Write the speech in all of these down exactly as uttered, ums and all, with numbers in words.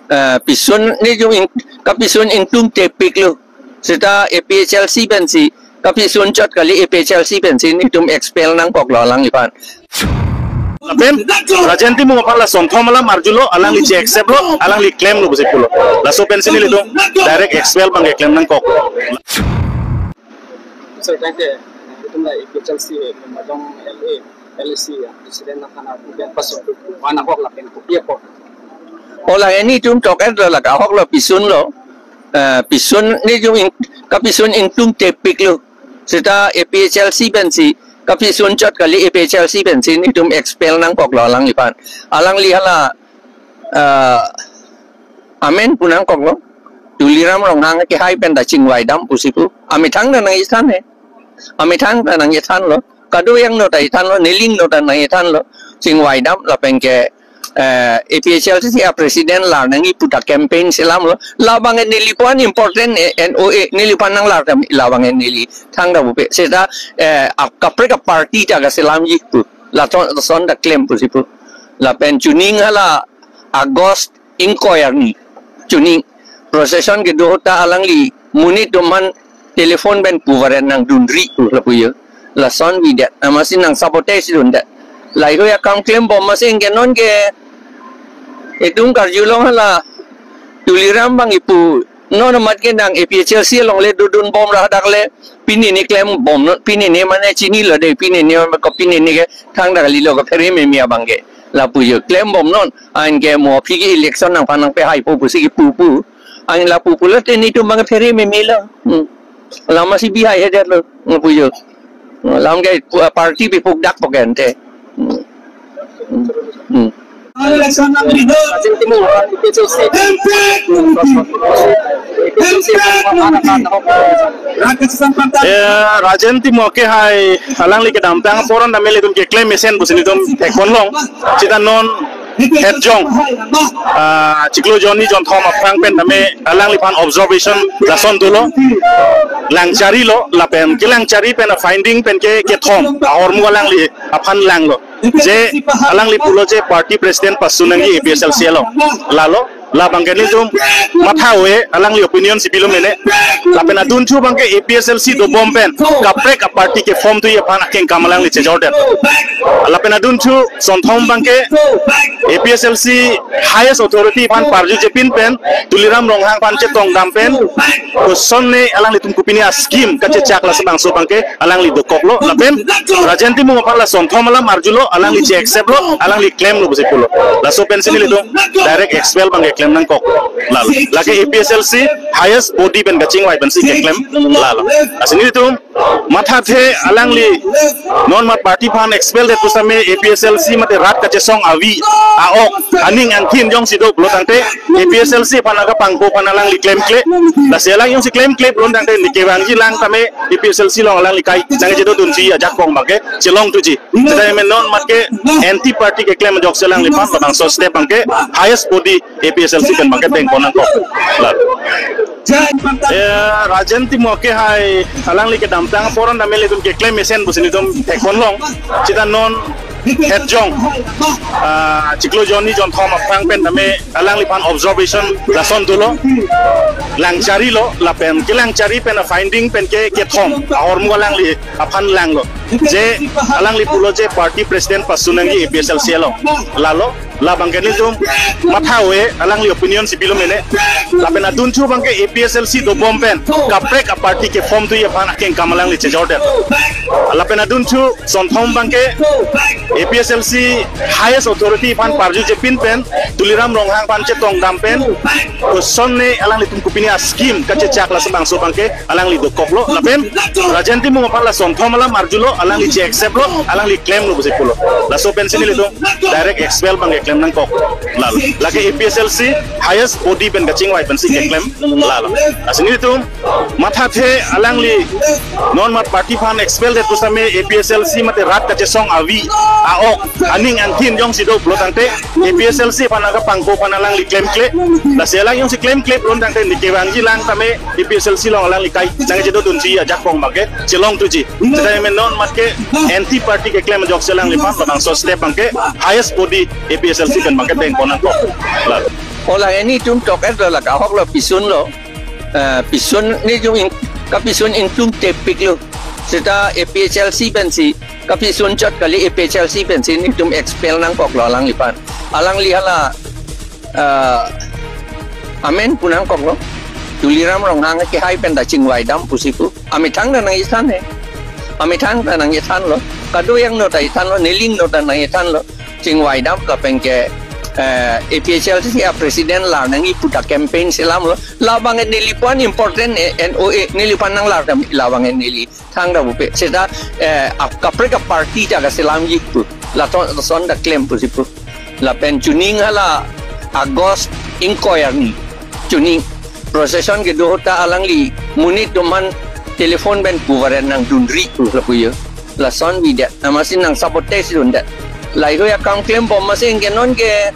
Eh, pisun nelitum in, kapisun ingtungtepiklo. Seta A P H L C pensi kapisun chot kali, A P H L C pensi nelitum expel nangkoklo alangliphan. Lapen Rajen Timung aphan lason thom alam arjulo, alangli che-accept lo, alangli klemlo pusi pulo. Laso pensi nelitum direct expel abangke klem nangkok. Sir, thank you. Itum la A P H L C, Majong L A, L A C, ya, President na kana, pen paso, mana hok lapen kopi ako. Ola ini tum tok et lo, laka hok lo, pisun lo. Eh, pisun nelitum in, kapisun ingtungtepiklo. Seta A P H L C pensi kapisun chot kali, A P H L C pensi nelitum expel nangkoklo alangliphan. Alangli hala, eh, amen pu nangkoklo. Tuliram Ronghang kehai pen ta chingvai dam pusi pu. Amethang ta nangchethan he. Amethang ta nangchethanlo. Kado-ang no ta chethanlo, neli no ta nangchethanlo. Chingvai dam lapen ke, eh, A P H L C a-president lar nangji pu ta campaign selamlo. Labang neliphan important, eh, N O A, neliphan nanglar ta labang neli thangta pupe. Seta, eh, ap kaprek a-party ta kaselamji pu. Lason, lason ta klem pusi pu. Lapen chuning hala August ingkoi arni chuning procession kedo ta alangli monit atum aphan telephone pen pu varen nangdunri pu lapu jo. Lason bidet, amatsi nang-sabotage dundet. Lahei akam klembom amatsi ke non ke itum karjulong hala Tuliram abang ipu non amat ke nang A P H L C along le dodunbom ra dak le, pini ne klembom non, pini ne mane chinilo de, pini ne mane ko pini ne ke thangta kalilo, kaphere meme abangke. Lapu jo klembom non, anke mo aphi ke election nangphan nangpehaipo pusi kipu pu. An lapu pulote nelitum abang phere memelo. Hmm. Amatsi bihai hedetlo, lapu jo. Alam ke pu-, party bipuk dak poken te. Hmm. Hmm. Hmm. Eh, Rajen Timung kehai, alangli kedamtang aporan ta mele tum keklem mesen pusi nelitum theklong. Seta non het jong, ah, chiklo jonni jonthom aphrang pen tame alangliphan observation lason dolo. Langcharilo, lapen kelangchari pen a-finding pen ke kethom ahormu alangli aphan langlo. Je alangli pulo je party president pasu nangji A P H L C along. Lalo, labangke nelitum matha ave, alangli opinion si bilo mene. Lapen adunthu abangke A P H L C dobom pen kaprek a-party ke-form thuji aphan akengkam alangli chejordet. Lapen adunthu sonthom abangke A P H L C highest authority aphan parju jepin pen, Tuliram Ronghang aphan chetong dam pen, kosonne alanglitum kopine a-scheme kachechak, laso bangso abangke alangli dokoklo. Lapen Rajen Timung aphan lason thom alam arjulo, alangli che-accept lo, alangli klemlo pusi pulo. Laso pensi nelitum direct expel abangke klem nangkok. Lalo. Lake A P H L C highest body pen kachingvai pensi keklem. Lalo. Lasi nelitum mathathe alangli non mat party aphan expel det pusitame A P H L C mate rat kachesong avi, a-ok, aning angthin jongsi do pulo tangte A P H L C aphan akapangpo aphan alangli klemkle. Lasi alang jongsi klemkle pulo tangte neke vangji lang tame A P H L C along alangli kai nangchedodunji ajakong abangke chelong thuji. Seta amen non mat ke anti party keklem ajoksi alangliphan labangso step abangke highest body A P H L C pen abangke dengpon nangkok. Lalo. Eh, Rajen Timung kehai, alangli kedamtang aporan ta mele tum keklem mesen pusi nelitum theklong. Seta non het jong, ah, chiklo jonni jonthom aphrang pen tame alangliphan observation lason dolo. Langcharilo, lapen kelangchari pen a-finding pen ke kethom ahormu alangli aphan langlo. Je alangli pulo je party president pasu nangji A P H L C along. Lalo, labangke nelitum matha ave, alangli opinion si bilo mene. Lapen adunthu abangke A P H L C dobom pen kaprek a-party ke-form thuji aphan akengkam alangli chejordet. Lapen adunthu sonthom abangke A P H L C highest authority aphan parju jepin pen, Tuliram Ronghang aphan chetong dam pen, kosonne alanglitum kopine a-scheme kachechak, laso bangso abangke alangli dokoklo. Lapen Rajen Timung aphan lason thom alam arjulo, alangli che-accept lo, alangli klemlo pusi pulo. Laso pensi nelitum direct expel abangke klem nangkok. Lalo. Lake A P H L C highest body pen kachingvai pensi keklem. Lalo. Lasi nelitum mathathe alangli non mat party aphan expel det pusitame A P H L C mate rat kachesong avi, a-ok, aning angthin jongsi do pulo tangte A P H L C aphan akapangpo aphan alangli klemkle. Lasi alang jongsi klemkle pulo tangte neke vangji lang tame A P H L C along alangli kai nangchedodunji ajakong abangke chelong thuji. Seta amen non mat ke anti party keklem ajoksi alangliphan labangso step abangke highest body A P H L C pen abangke dengpon nangkok. Lalo. Ola ini tum tok et lo la kahok lo pisun lo. Eh, pisun ni jung in, kapisun ingtung tepik lo. Seta A P H L C pensi kapisun chot kali A P H L C pensi netum expel nangkok lo alanglipan. Alangli hala, eh, amen pu nangkok lo. Tuliram Ronghang kehai pen ta chingvai dam pusi pu. Amethang ta nang-ithan he. Amethang ta nang-ithan lo. Kado yang no ta ithan lo, neli no ta nang-ithan lo. Chingvai dam lapen ke, eh, A P H L C a president lar nangji pu ta campaign selam lo. Labang neli puan important, eh, N O A, neli puan nanglar dam labang neli thangta pupe. Seta, eh, ap kaprek aparty ta kaselamji pu. Lason, lason ta klem pusi pu. Lapen chuning hala August ingkoi arni. Chuning procession kedo ahut ta alangli monit atum aphan telephone pen pu varen nangdunri pu lapu jo. Lason bidet. Amatsi nang sabotage dundet. Laheihui akam klembom amatsi ke non ke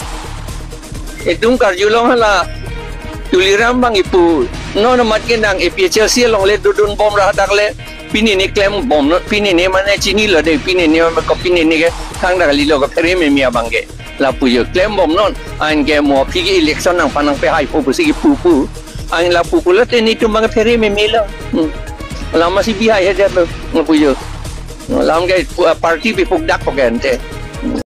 itum karjulong hala Tuliram abang ipu. Non amat ke nang A P H L C along le dodunbom ra hadak le. Pini ne klembom non, pini ne mane chinilo dei, pini ne mane ko pini ne ke thangta kalilo ko phere meme abang ke. Lapu jo klembom non, anke mo aphi ke election nangphan nangpehai po pusi kipu pu. An lapu pulote netum abang phere meme lo. Hmm. Alam amatsi bihai he det lo, lapu jo. Alam ke, uh, party bipuk dak po ke ante.